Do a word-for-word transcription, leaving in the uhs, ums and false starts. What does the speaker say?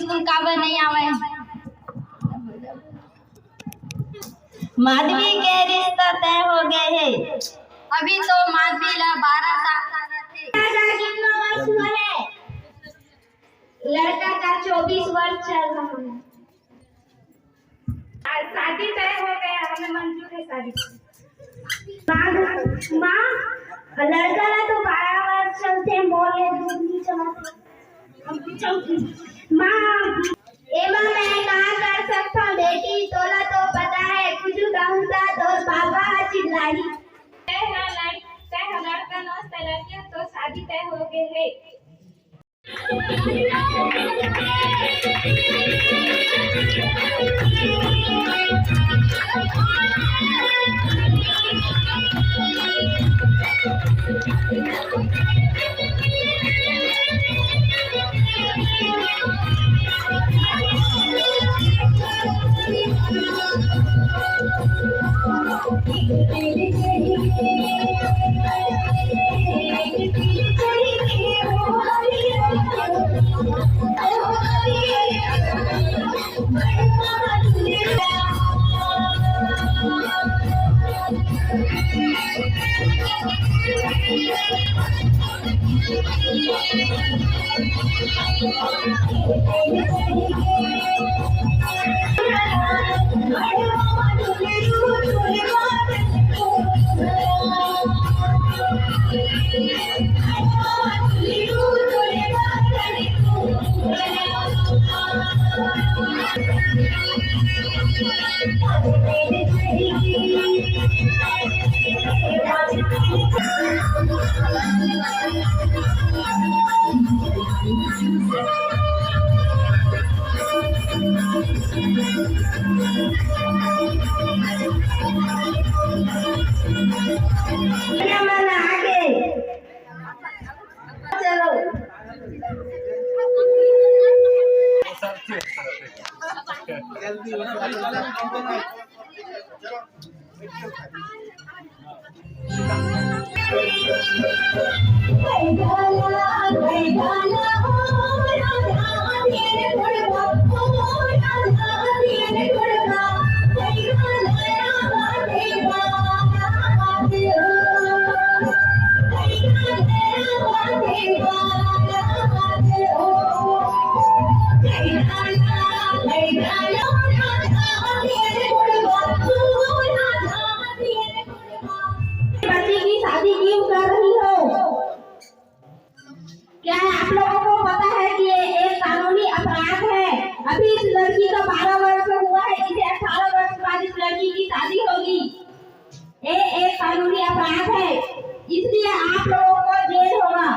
तुम काबर नहीं आवे? माधवी के रिश्ता तय हो गए हे। अभी तो माधवी ला बारह साल का रथे। राजा कितना वर्ष हुआ है? लड़का का चौबीस वर्ष चल रहा है। आज शादी तय हो गया, हमें मंजूर है शादी। माँ, माँ, लड़का ला तो बारह वर्ष चलते, मोर ले दूध नहीं चलाते। माँ, एमा मैं कहाँ कर सकता हूँ बेटी, तोला तो पता है, कुछ कहूँ ता तोर पापा चिल्लाही। तय ह लड़-, तय ह लड़का नोस तय लड़किया तो शादी तय हो गए है। बच्ची की शादी क्यों कर रही हो? क्या आप लोगों को पता है कि ये एक कानूनी अपराध है? अभी इस लड़की का बारह वर्ष हुआ है, इसे अठारह वर्ष बाद इस लड़की की शादी होगी। ये एक कानूनी अपराध है, इसलिए आप लोगों को जेल होगा।